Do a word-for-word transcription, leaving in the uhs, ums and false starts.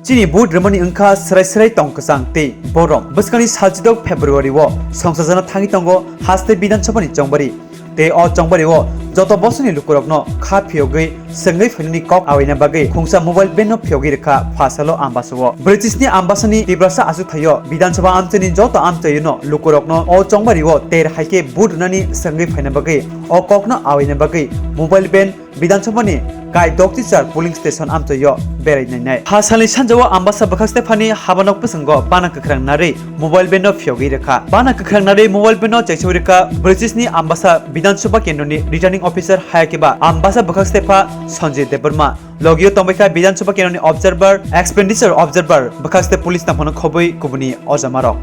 Chini vote rwmani wngkha srai srai tong kwchang tei borom. Bwskangni salchidok February o songchajana thangwi tongo haste Bidhan Sabha ni chongbari. Tei o chongbari o joto bosongni lukurokno kha phiyogwi swngwi phainani kok awaina bagwi khungsa mobile van no phiyogwi rwkha pha salo Ambasa o. British ni Ambasa ni Tiprasa achukthai o Bidhan Sabha amchaini joto amchaio no lukurokno o chongbari o ter hai khe vote rwnani swngwi phaina bagwi o kokno awaina bagwi mobile van Bidhan Sabha ni kai Doktichar polling station amchaio berai nainai. Ha salni sanjao Ambasa bwkhak stephani habanok bwskango bana kwkhrang narwi mobile van no phiyogwi rwkha. Bana kwkhrang narwi mobile van no chaisawi rwkha British ni Ambasa Bidhan Sabha kendroni returning officer hai khe ba Ambasa bwkhak stepha Sanjay Debbarma. Logio tongbaikha Bidhan Sabha kendroni observer, expenditure observer, bwkhak step police tangphano khobwi kubuni ojamarok.